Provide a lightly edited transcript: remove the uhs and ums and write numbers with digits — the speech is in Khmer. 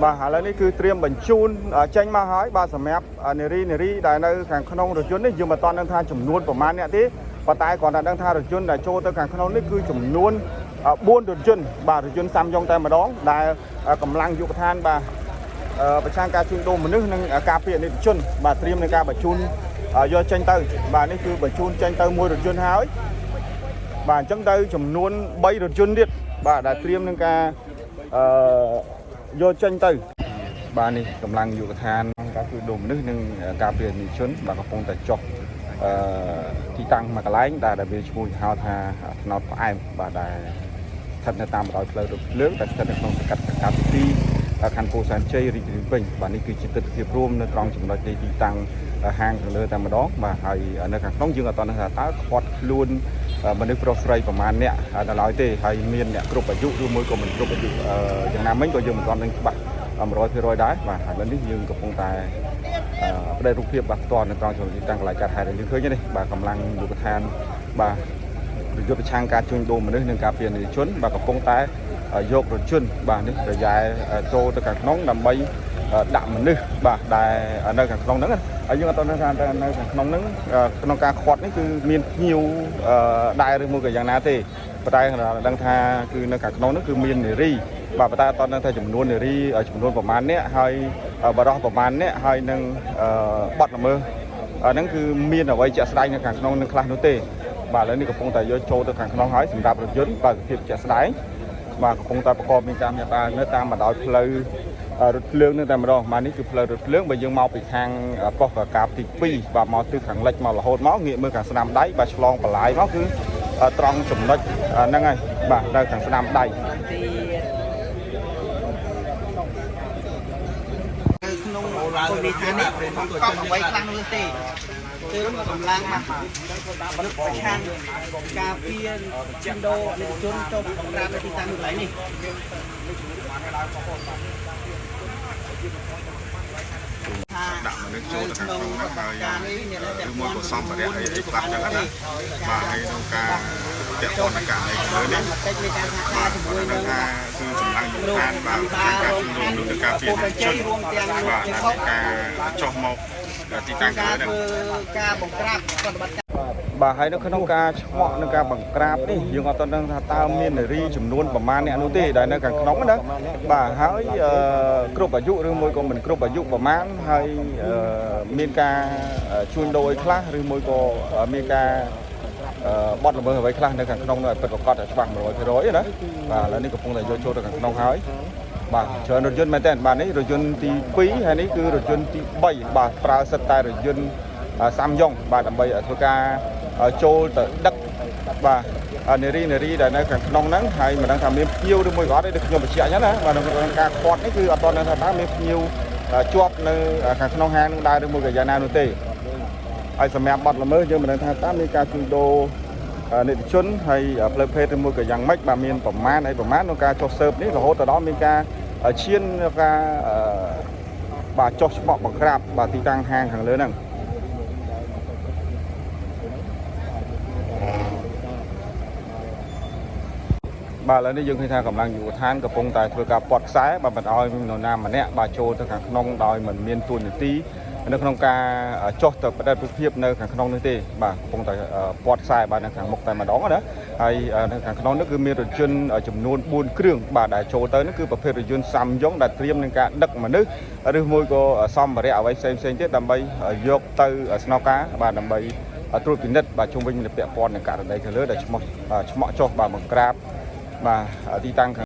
បាទឥឡូវនេះគឺត្រៀមបញ្ជូនចេញមកហើយបាទសម្រាប់នារីនារីដែលនៅខាងក្នុងរថយន្តនេះយើងមិនទាន់ដឹងថាចំនួនប្រមាណអ្នកទេប៉ុន្តែគ្រាន់តែដឹងថារថយន្តដែលចូលទៅខាងក្នុងនេះគឺចំនួន4រថយន្តបាទរថយន្តសាំយ៉ុងតែម្ដងដែលកម្លាំងយុគឋានបាទប្រឆាំងការជួញដូរមនុស្សនិងការពារនីតិជនបាទត្រៀមในការបញ្ជូនយកចេញទៅបាទនេះគឺបញ្ជូនចេញទៅមួយរថយន្តហើយបាទអញ្ចឹងទៅចំនួន3រថយន្តទៀតបាទដែលត្រៀមនឹងការអឺយកចេញទៅ បាទនេះកម្លាំងយុគឋានការជួយដូរមនុស្សនិងការពារនីតិជនបាទកំពុងតែចុះអឺទីតាំងមួយកន្លែងដែលដែលវាឈ្មោះហៅថាថ្នោតផ្អែមបាទដែលស្ថិតនៅតាមបណ្ដោយផ្លូវរថភ្លើងដែលស្ថិតនៅក្នុងសង្កាត់សង្កាត់ទី2ខណ្ឌពោធិ៍សែនជ័យរាជធានីភ្នំពេញបាទនេះគឺជាទិដ្ឋភាពរួមនៅត្រង់ចំណុចនៃទីតាំងហាងខាងលើតែម្ដងបាទហើយនៅខាងក្នុងយើងអត់ទាន់ដឹងថាតើខាត់ខ្លួនមនុស្សប្រុសស្រីប្រមាណអ្នកនៅឡើយទេហើយមានអ្នកគ្រប់អាយុឬមួយក៏មិនគ្រប់អាយុយ៉ាងណាមិញក៏យើងមិនទាន់ដឹងច្បាស់ 100%ដែរបាទហើយឥឡូវនេះយើងកំពុងតែផ្ដេករូបភាពបាទផ្ទាល់នៅត្រង់ចំណុចទីតាំងកន្លែងកាត់ហេតុដែលយើងឃើញនេះបាទកម្លាំងយុគឋានបាទប្រយុទ្ធប្រឆាំងការជួញដូរមនុស្សនិងការពារនីតិជនបាទកំពុងតែយករថយន្តបាទនេះរយែចូលទៅខាងក្នុងដើម្បីដាក់មនុស្សបាទដែលនៅខាងក្នុងហ្នឹងហើយយើងអត់ទាន់ថានៅខាងក្នុងហ្នឹងក្នុងការខាត់នេះគឺមានភ្ញៀវដែរឬមួយក៏យ៉ាងណាទេប៉ុន្តែដឹងថាគឺនៅខាងក្នុងហ្នឹងគឺមាននារីបាទប៉ុន្តែអត់ដឹងថាចំនួននារីចំនួនប្រមាណអ្នកហើយបរិះប្រមាណអ្នកហើយនឹងបាត់ល្មើសហ្នឹងគឺមានអ្វីជាក់ស្ដែងនៅខាងក្នុងនឹងខ្លះនោះទេបាទឥឡូវនេះកំពុងតែយកចូលទៅខាងក្នុងហើយសម្រាប់រថយន្តបាទសភាពជាក់ស្ដែងបាទកំពុងតែប្រកបមានការមានបាននៅតាមបណ្ដោយផ្លូវរថភ្លើងនឹងតែម្ដងបាទនេះគឺផ្លូវរថភ្លើងបើយើងមកពីខាងប៉ុស្តិ៍កាបទី2បាទមកទិសខាងលិចមករហូតមកងាកមើលខាងស្ដាំដៃបាទឆ្លងបន្លាយមកគឺត្រង់ចំណុចហ្នឹងហើយបាទនៅខាងស្ដាំដៃ នៅក្នុងពលិឋាននេះបង្កប់អ្វីខ្លះនោះទេគឺកម្លាំងមនុស្សប្រឆាំងការពារចិនដូនិកជនចុះបង្ក្រាបនៅទីតាំងកន្លែងនេះ ដាក់មនុស្សចូលទៅខាងក្នុងហ្នឹងហើយឬមួយក៏សម្ភារៈអីអីខ្លះចឹងណាបាទហើយក្នុងការពាក់ព័ន្ធនឹងករណីលើនេះ តិចនៃការសហការ បាទ ជាមួយនឹង គាត់ថាគឺកម្លាំងយុទ្ធឋានបាទខាងការជួញដូរមនុស្សនិងការពារនីតិជន រួមទាំង បាទដែលការចុះមកទីតាំង ការ លើហ្នឹង ធ្វើការបង្ក្រាបប្រតិបត្តិការ បាទហើយនៅក្នុងការឆ្មក់និងការបង្ក្រាបនេះយើងអត់ទាន់ដឹងថាតើមាននារីចំនួនប្រមាណអ្នកនោះទេដែលនៅខាងក្នុងណាបាទហើយគ្រប់អាយុឬមួយក៏មិនគ្រប់អាយុប្រមាណហើយមានការជួញដូរអីខ្លះឬមួយក៏មានការបត់ល្មើសអ្វីខ្លះនៅខាងក្នុងនោះឲ្យពិតប្រាកដឲ្យច្បាស់100%ណាបាទឥឡូវនេះកំពុងតែយកចូលទៅខាងក្នុងហើយបាទច្រើនរថយន្តមែនតើបាទនេះរថយន្តទី2ហើយនេះគឺរថយន្តទី3បាទប្រើសិតតែរថយន្តសាំយ៉ុងបាទដើម្បីធ្វើការចូលទៅដឹកបាទនារីនារីដែលនៅខាងក្នុងហ្នឹងហើយមិនដឹងថាមានភ្ញៀវឬមួយក៏អត់ទេដូចខ្ញុំបញ្ជាក់អញ្ចឹងណាបាទនៅក្នុងការខាត់នេះគឺអត់ទាន់ដឹងថាតើមានភ្ញៀវជាប់នៅខាងក្នុងហាងហ្នឹងដែរឬមួយក៏យ៉ាងណានោះទេហើយសម្រាប់បទល្មើសយើងមិនដឹងថាតើមានការជួញដូរនីតិជនហើយផ្លូវភេទឬមួយក៏យ៉ាងម៉េចបាទមានប្រមាណអីប្រមាណក្នុងការចុះស៊ើបនេះរហូតទៅដល់មានការឈានការបាទចុះឆ្មក់បង្ក្រាបបាទទីតាំងហាងខាងលើហ្នឹង បាទឥឡូវនេះយើងឃើញថាកម្លាំងយុវឋានកំពុងតែធ្វើការពាត់ខ្សែបាទមិនឲ្យនរណាម្នាក់បាទចូលទៅខាងក្នុងដោយមិនមានទួនាទីនៅក្នុងការចុះទៅផ្ដិតរូបភាពនៅខាងក្នុងនេះទេបាទកំពុងតែពាត់ខ្សែបាទនៅខាងមុខតែម្ដងណាហើយនៅខាងក្នុងនេះគឺមានរថយន្តចំនួន4គ្រឿងបាទដែលចូលទៅនេះគឺប្រភេទរថយន្តសាំយ៉ុងដែលត្រៀមនឹងការដឹកមនុស្សឬមួយក៏សម្ភារៈអ្វីផ្សេងផ្សេងទៀតដើម្បីយកទៅស្នងការបាទដើម្បីត្រួតពិនិត្យបាទជុំវិញពាក់ព័ន្ធនឹងករណីខាងលើដែលឈ្មោះឆ្មក់ចុះបាទបង្ក្រាបបាទទីតាំងខាង